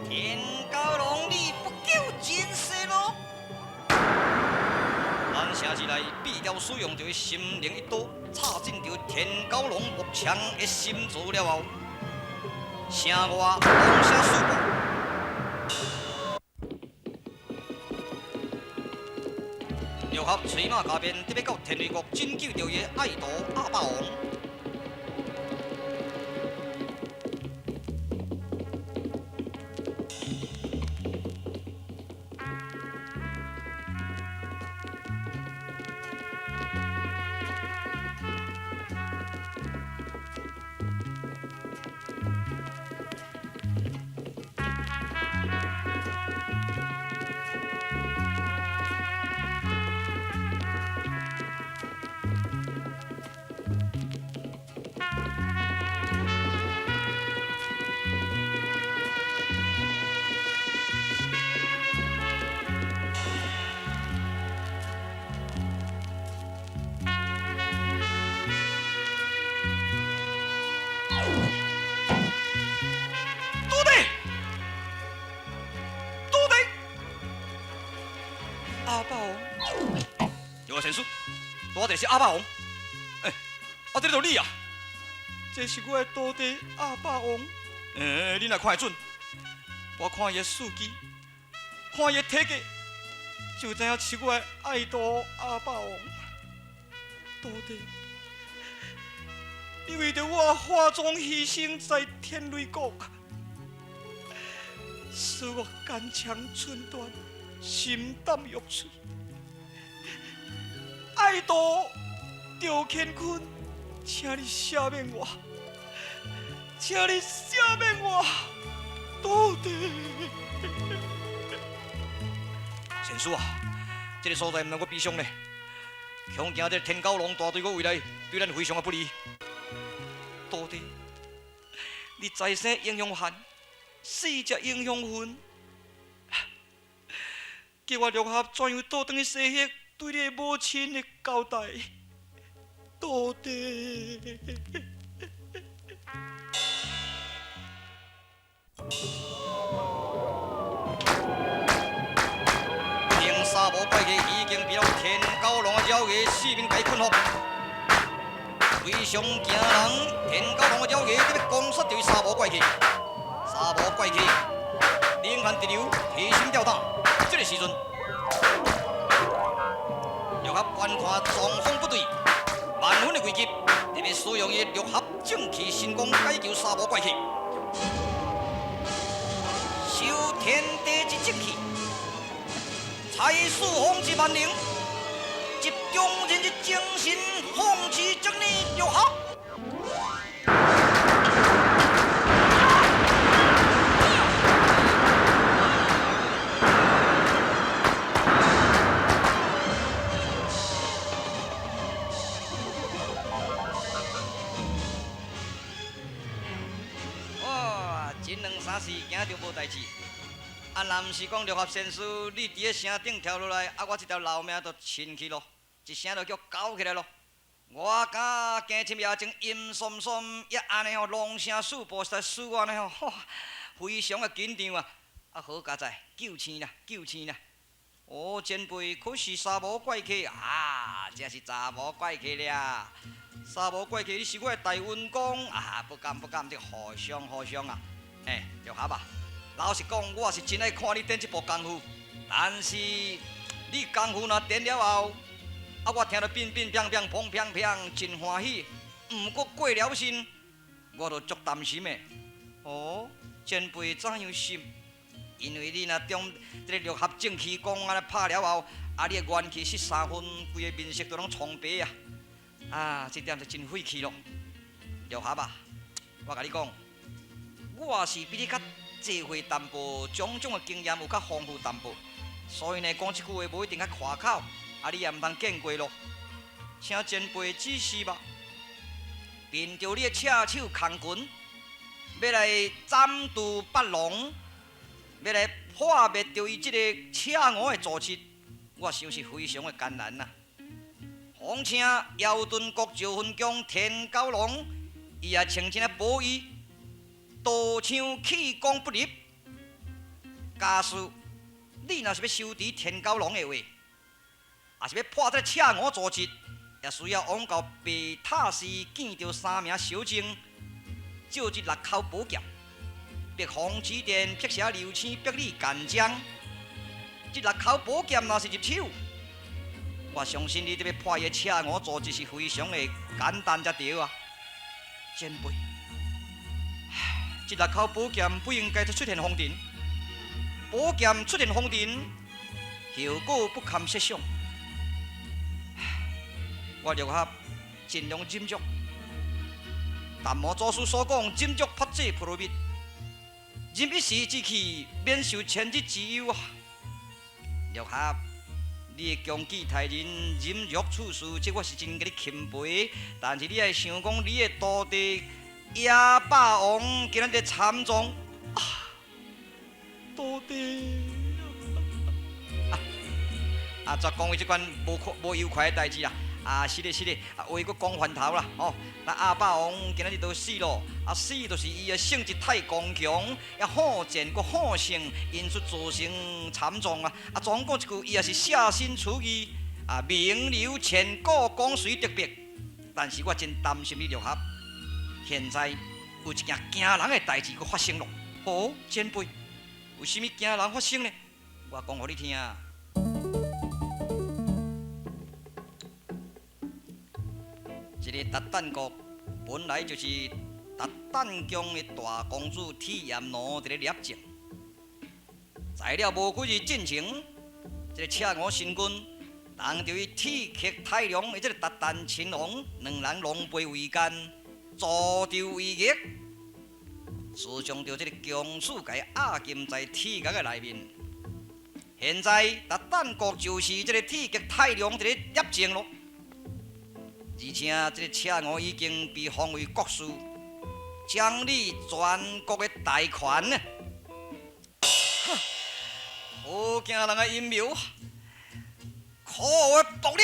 天狗龙，你不救人世咯！咱城市内变调使用著心灵一刀，插进著天狗龙木枪的心脏了后，城外龙声四布。六合吹马加鞭，得欲到天雷国拯救著伊的爱徒鸭霸王。徒弟，徒弟，鸭霸王，有啊，先生，拄仔这是鸭霸王。欸，啊，这就你啊？这是我的徒弟鸭霸王。欸，你若看会准，我看伊的四肢，看伊的体格，就知影是我的爱徒鸭霸王。徒弟，你为著我化妆牺牲在天雷国，使我肝肠寸断，心胆欲碎。爱徒赵乾坤，请你赦免我，请你赦免我，徒弟。仙师啊，这个所在毋通阁悲伤呢，恐惊这个天狗龙大队阁回来，对咱非常的不利。徒弟，你财生英雄汉，死食英雄魂，叫我六合怎样倒转去西域，对你的母亲的交代？徒弟。冰沙无怪气已经被了天狗龙的爪牙四面共伊困服，非常惊人。天狗龙的爪牙得欲攻杀著伊沙无怪气，沙无怪气，冷汗直流，提心吊胆。这个时阵，六合观看状况不对，万分的危急，特别使用伊六合正气神功解救沙无怪气，收天地之正气，采四方之万能，集众人之精神，放弃正义六合。哦，这两三时行就无代志。啊，若毋是讲六合仙师，你伫咧城顶跳落来，啊，我这条老命就凊去咯，一声就叫狗起来咯。我敢惊深夜前阴森森，也按呢吼，龙声四布，实在使我呢吼，非常的紧张啊！啊，好佳哉，救星啦，救星啦！哦，前辈可是沙无怪客啊，这是查某怪客了。沙无怪客，你是我的大恩公啊！不敢不敢，这互相互相啊！欸，六合啊，老实讲，我是真爱看你练这部功夫，但是你功夫若练了后，啊，我听得乒乒乓乓、砰砰砰，真欢喜。毋过过了身，我就足担心的。哦，前辈怎样心？因为你若将这个六合正气功按呢拍了后，啊，你的元气失三分，规个面色都拢苍白啊！啊，这点就真费气咯。六合啊，我共你讲，我是比你较济岁淡薄，种种的经验有较丰富淡薄，所以呢，讲这句话无一定较夸口，啊，你也毋通见怪咯。请前辈指示吧。凭著你的赤手空拳，欲来斩除八龙，欲来破灭著伊这个赤五的组织，我想是非常的艰难呐。况且瑶盾国赵云公天狗龙，伊也穿这个宝衣，刀槍氣功不入。假使你若是欲修持天狗龍的話，也是欲破這个赤五組織，也需要往到白塔寺見著三名小精，借這六口寶劍，白虹指電辟邪流星百里干將。這六口寶劍若是入手，我相信你這欲破伊的赤五組織是非常的簡單才對啊，前輩。這六口寶劍不應該出現風塵，寶劍出現風塵，後果不堪設想。我六合盡量忍辱，達摩祖師所講，忍辱破這波羅蜜，忍一時之氣，免受千日之憂啊！六合，你的強記待人，忍辱處事，這我是真共你欽佩。但是你愛想講，你的徒弟野霸王今仔日參葬啊，徒弟啊，啊，煞講這款無無愉快的代誌啦。啊，是的，是的，啊，話閣講翻頭啦，吼，那鴨霸王今仔日都死咯，啊，死就是伊的性質太剛強，也好戰閣好勝，因此造成慘狀啊。啊，總講一句，伊也是捨身取義，啊，名留千古，功垂德筆。但是我真擔心你六合，現在有一件驚人的代誌閣發生咯。哦，前輩，有啥物驚人發生呢？我講予你聽。這个韃靼國本來就是韃靼宮的大公主鐵炎奴佇咧攝政。在了無幾日進前，這个赤五神君人著伊鐵克太良的這个韃靼親王兩人狼狽為奸，助紂為虐，滋長著這个強勢共伊壓禁在鐵獄的內面。現在韃靼國就是這个鐵克太良佇咧攝政囉。而且這个赤五已經被封為國師，掌理全國的大權呢。好驚人的陰謀，可惡的暴力！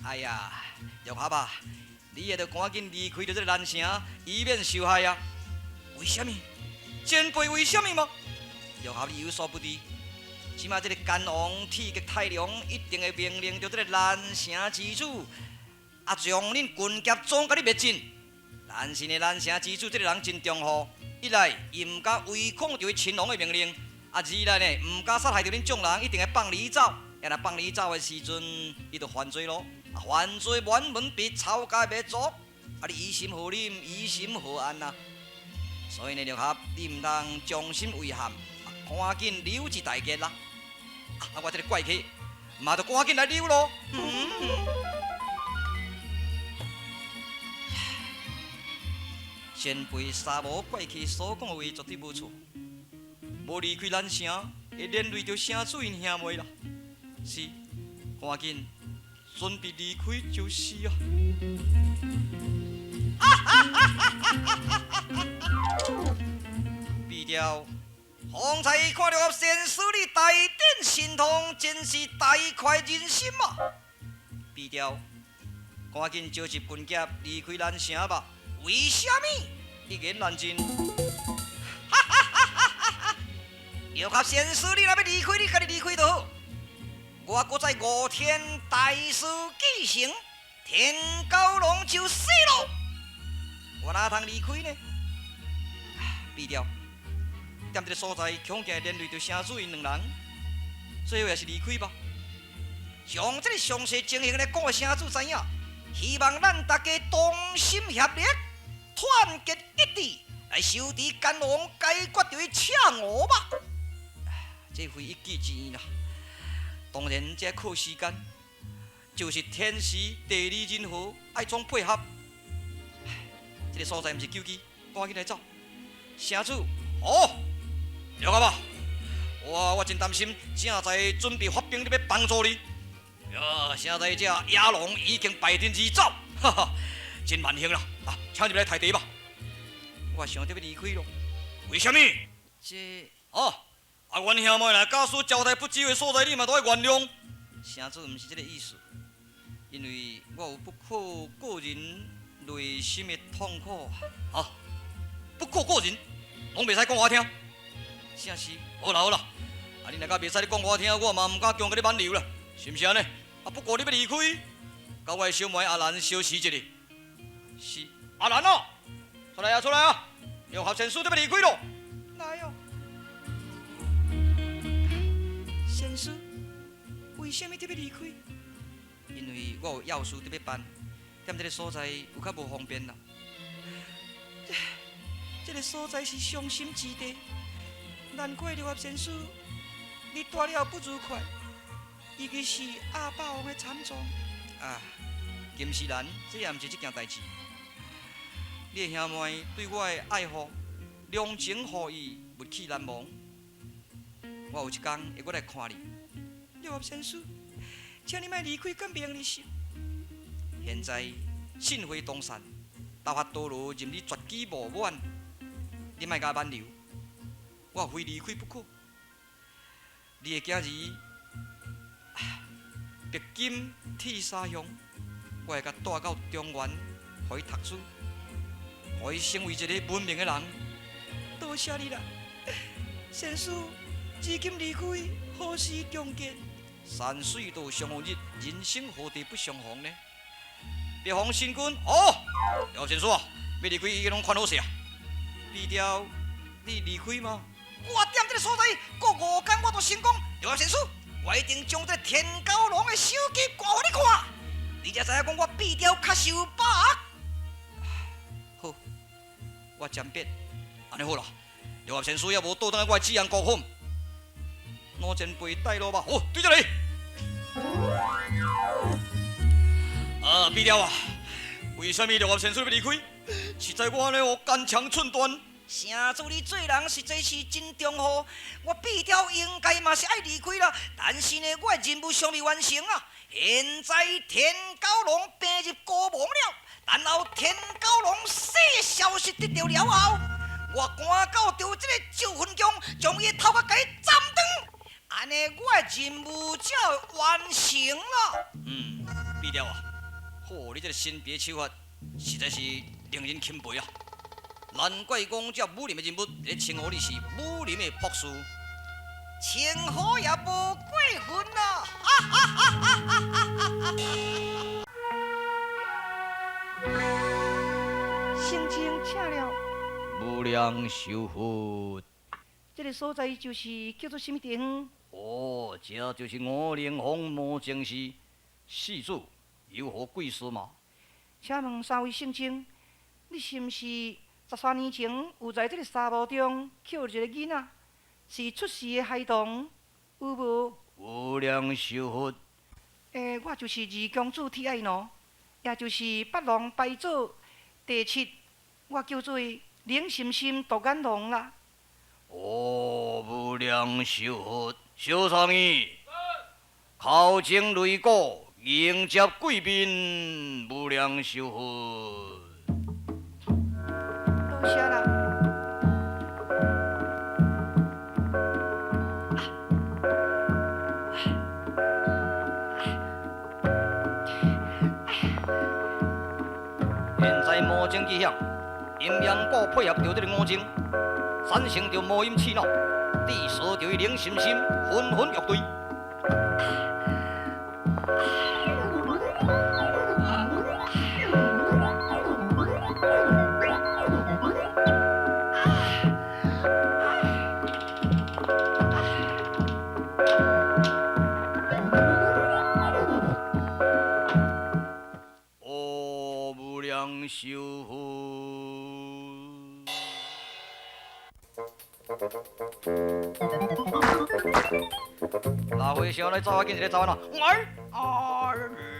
哎呀，六合啊，你也著趕緊離開著這個南城，以免受害啊！為啥物？前輩為啥物嘛？六合你有所不知。這馬這个奸王鐵克太良一定會命令著這个南城之主，啊，將恁軍甲總共你滅盡。但是呢，南城之主這个人真忠厚，一來伊毋敢違抗著伊親王的命令，啊，二來呢，毋敢殺害著恁眾人，一定會放你走。啊，若放你走的時陣，伊就犯罪囉。啊，犯罪滿門被抄家滅族，啊，你於心何忍？於心何安啊？所以呢，六合，你毋通將心為憾，趕緊溜之大吉啦！啊！我這个怪客嘛，著趕緊來溜囉。前輩沙無怪客所講的話絕對無錯，無離開咱城，會連累著城主𪜶兄妹啦。是，趕緊準備離開就是啊。閉掉。方才看著先師你大展神通，真是大快人心啊！敝調，趕緊召集軍甲離開南城吧。為啥物？一言難盡。哈哈哈哈哈！六合先師，你若欲離開，你家己離開就好。我閣再5天大事既成，天狗龍就死囉。我哪通離開呢？敝調。踮這个所在，恐驚連累著城主𪜶兩人，最好也是離開吧。將這个詳細情形來講予城主知影，希望咱大家同心協力，團結一致，來收治奸王，解決著彼赤五吧。這非一己之言啦，當然這靠時間，就是天時地利人和，愛總配合。這个所在毋是手機，趕緊來走。城主，好。了解吧？我我真擔心，正在準備發兵欲幫助你。呀，現在這野狼已經敗陣而走，哈哈，真萬幸啦！啊，請入來提茶吧。我想著欲離開囉。為啥物？這哦，啊，阮兄妹若假使交代不周的所在，你嘛都愛原諒。城主毋是這个意思，因為我有不可告人內心的痛苦。好，不過個人，攏袂使講我聽。正是，好啦好啦，啊你若敢袂使你講我聽，我嘛毋敢強共你挽留啦，是毋是按呢？啊不過你欲離開，共我的小妹阿蘭相辭一下。是阿蘭哦，出來啊出來啊！六合仙師都欲離開咯。來哦，仙師，為啥物特欲離開？因為我有要事特欲辦，踮這个所在有較無方便啦。這个所在是傷心之地，難怪六合仙師你蹛了不愉快，尤其是鴨霸王的慘狀。啊，金絲蘭，這也毋是這件代誌。你的兄妹對我的愛護，濃情厚意，默契難忘。我有一工會閣來看你。六合仙師，請你莫離開，敢袂用離心。現在信火東散，頭髮多羅任你絕技無滿，你莫共我挽留，我非離開不可。你的囝兒白金鐵砂香，我會共帶到中原，予伊讀書，予伊成為一个文明的人。多謝你啦，仙師，如今離開，何時重見？山水都相逢日，人生何地不相逢呢？白虹神君，哦，姚仙師啊，欲離開已經攏看好勢啊。敝調，你離開嗎？我踮這个所在，過五工我就成功。劉仙師，我一定將這个天狗龍的首級掛予你看，你才知影講我敝調較實有把握。好，我暫別，按呢好啦。劉仙師猶無倒轉來我的紫陽國府，老前輩帶路吧。好，對這裡。啊，敝調啊，為啥物劉仙師欲離開？實在我按呢予肝腸寸斷。城主，你做人實在是真忠厚，我敝調應該嘛是愛離開啦。但是呢，我的任務尚未完成啊。現在天狗龍病入膏肓了，等候天狗龍死的消息得到了後，我趕到著這個招魂宮，將伊的頭殼共伊斬斷，按呢我的任務才會完成啦。嗯，敝調啊，好，你這个神秘手法實在是令人欽佩啊。難怪講這武林的人物咧稱呼你是武林的博士，稱呼也無過分啦！聖僧請了。無量壽佛。這个所在就是叫做啥物地方？哦，這就是五靈峰魔淨寺。施主有何貴事嗎？請問三位聖僧，你是毋是13年前有在這个沙漠中抾一个囡仔，是出世的孩童，有無？無量壽佛。欸，我就是二公主鐵愛奴，也就是八龍排祖第七，我叫做冷心心獨眼龍啦。哦，無量壽佛，小沙彌，口前擂鼓迎接貴賓，無量壽佛。多謝啦。現在魔鐘機響，陰陽鼓配合著這个五聲，產生著魔音刺腦，致使著伊冷心心昏昏欲醉。哦，無量壽佛。老和尚，你走啊緊一个走啊怎？哎啊，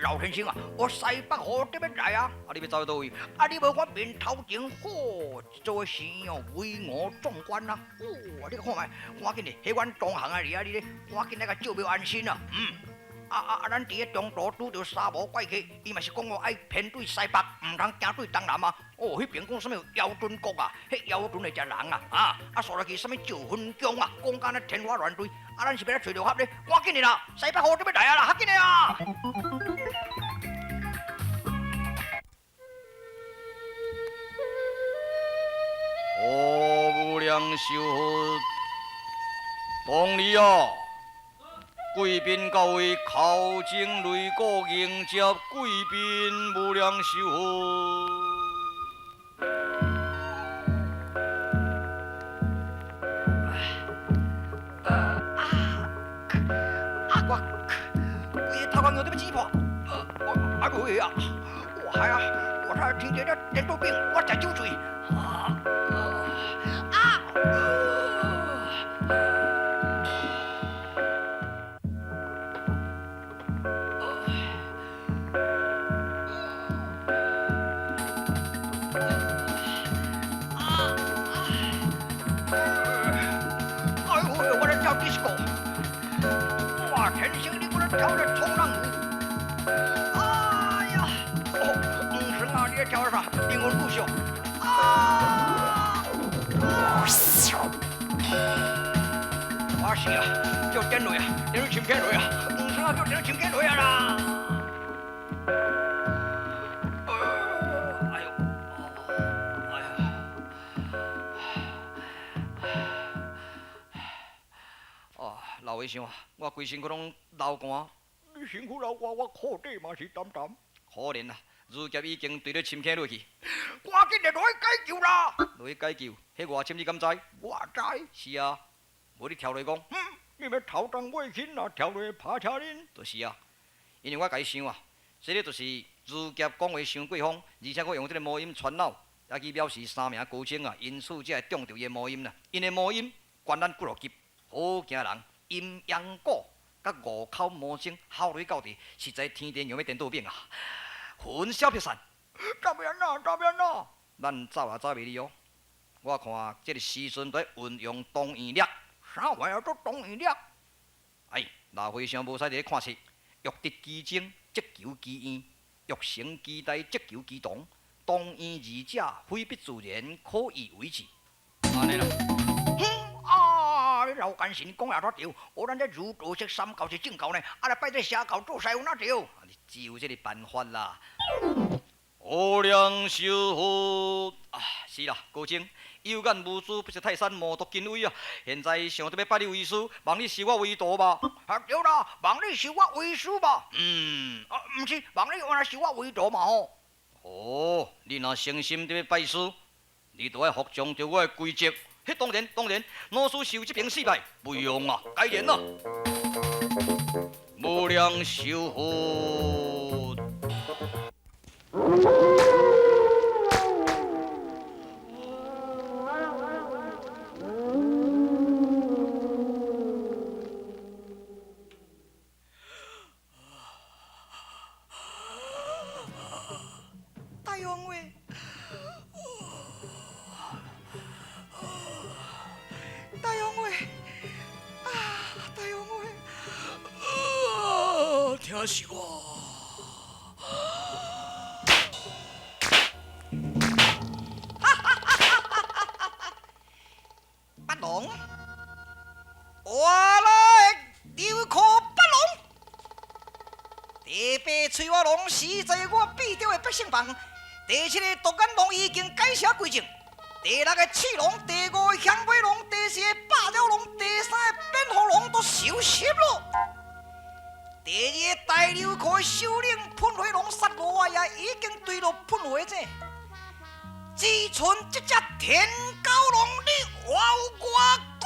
老先生啊，我西北雨得欲來啊！啊，你欲走去佗位？啊，你無看面頭前，嚯，這座山哦，巍峨壯觀啊！哦，你看覓，趕緊的，彼阮同行的佇遐，你咧，趕緊來共借廟安身啊！嗯。啊啊啊！咱佇咧中途拄著沙漠怪客，伊嘛是講我愛偏對西北，毋通行對東南啊！哦，彼邊講啥物有妖尊國啊？彼妖尊會食人啊！啊啊！煞落去啥物招魂宮啊？講甲按呢天花亂墜，啊！咱是欲來揣六合咧？趕緊的啦，西北雨準欲來啊啦，較緊的啊！哦，無量壽佛，當你啊，貴賓到位，敲鐘擂鼓迎接貴賓，無量壽佛。我规个头壳尿得欲起泡。啊对啊，我系啊，我睇天地咧颠倒病，我食酒醉。啊啊！哎呦，我咧跳 disco，哇！天生你我咧跳咧冲浪舞。哎呀，哦，黄生啊，你咧跳啥？灵魂故事。啊！我是啊，叫电落啊，电落深起落啊，黄生啊，叫电落深起落啊啦！哎呦，哎呀！哦，老和尚啊，我规身躯拢流汗。你身躯流汗，我裤底嘛是澹澹。可怜啊，如今已经对咧深坑落去。赶紧来落去解救啦！落去解救，彼偌深你敢知？我知。是啊，无你跳落讲。嗯，你欲头重尾轻啊，跳落去拍车恁。就是啊，因为我家己想啊，这个就是如侠讲话伤过风，而且阁用这个魔音传脑，也去藐视三名高僧啊，因此才会中著伊的魔音啦。𪜶的魔音悬咱几落级，好惊人，阴阳鼓佮五口魔钟吼落去到地，实在天地娘欲颠倒变啊，魂消魄散。怎么样啊？怎么样啊？咱走也走袂离哦。我看这个时阵在运用当院力。啥玩意儿做当院力？哎，老和尚无使伫咧看册，欲得其精，则求其院；欲成其大，则求其同。当院二者，非必自然，可以为之。按呢啦。哼啊！你老奸神讲也煞对，学咱这儒道释三教是正教呢，啊来拜这邪教做师有哪对？啊，你只有这个办法啦。无量寿佛啊，是啦，高僧，有眼无珠，不识泰山，冒夺金威啊！现在想得欲拜你为师，望你收我为徒吧。啊，对啦，望你收我为师吧。嗯，啊，毋是，望你原来收我为徒嘛吼。哦，你若诚心得欲拜师，你就爱服从著我的规则。彼当然当然，老师受这边四拜，不用啊，该然啦。无量寿佛。大王话，大王话，啊，大王话，啊，疼死我！八龙，我来刘可八龙，第八催我龙死在我壁中的百姓房，第七个独眼龙已经改邪归正，第六个刺龙，第五个响尾龙，第四个百鸟龙，第三个蝙蝠龙都受袭了。第二个大流口的首领喷火龙杀我也已经坠落喷火井。只剩这只天狗龙，你活有偌久？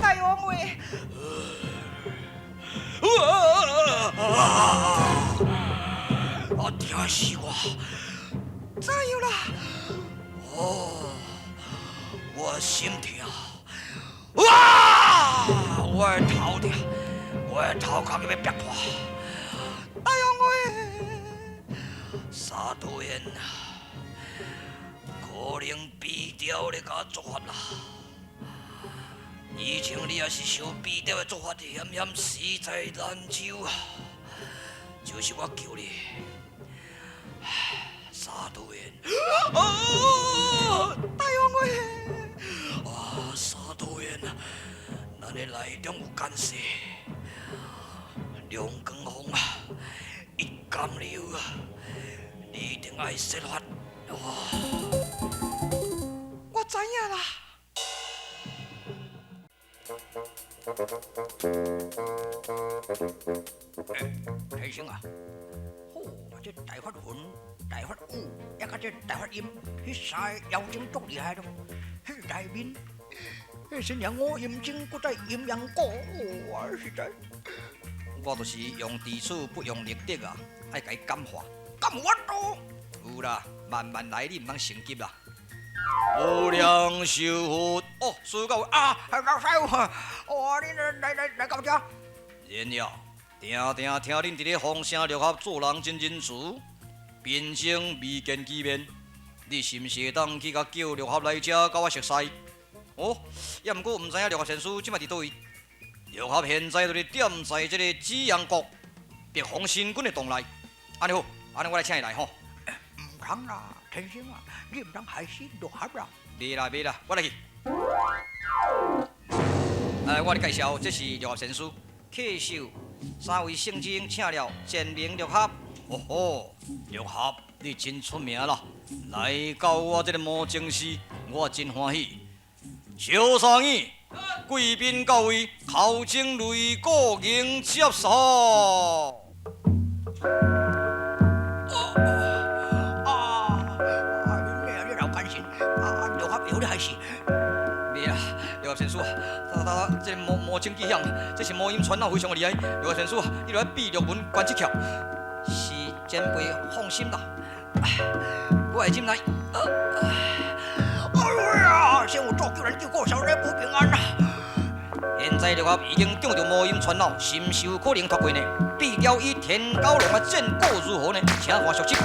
大王话，啊！疼死我！怎样啦？哦，我心疼，哇！我的头疼，我的头壳欲爆破。大王话，沙道烟啊，可能变调咧共做法啦。以前你也是受变调的做法，险险死在兰州啊！就是我救你，沙道烟。啊！大王话。內中有奸細，龍捲風啊，一江流啊，你一定愛設法。我知影啦。欸，天生啊，好，這大發雲、大發雨，抑佮這大發陰，彼三个妖精足厲害咯。彼內面，彼新娘五陰精，閣在陰陽鼓，哇，實在。我就是用智取不用力得啊，愛共伊感化。敢有法度？有啦，慢慢來，你毋通性急啦。無量壽佛，哦，師父啊，老師傅，哦，你來來來到遮。然了，定定聽恁佇咧風聲六合做人真仁慈，貧僧未見其面，你是毋是會當去共叫六合來遮，佮我熟似？哦，抑毋過毋知影六合仙師這擺佇佗位。六合現在就佇踮在這個紫陽國白虹神君的洞內。按呢好，按呢我來請伊來吼。毋通啦，天生啊，你毋通害死六合啦。袂啦袂啦，我來去。來，我來介紹，這是六合仙師，客秀三位聖僧請了前明六合。哦吼，六合，你真出名啦！來到我這個魔殭寺，我真歡喜。小三耳，貴賓到位，頭前擂鼓迎接受。啊！啊！你啊，你老奸臣，啊！六合會予你害死？袂啦，六合仙師啊，他他他，這个魔魔殭氣響，這是魔音傳腦非常的厲害。六合仙師啊，你著愛閉六門關七竅，是前輩放心啦，我會入來。哎呀！先有主救咱救顧，小人保平安啦。現在六合已經中著魔音傳腦，深受可能脫過呢。必雕與田蛟龍的戰果如何呢？請看續集。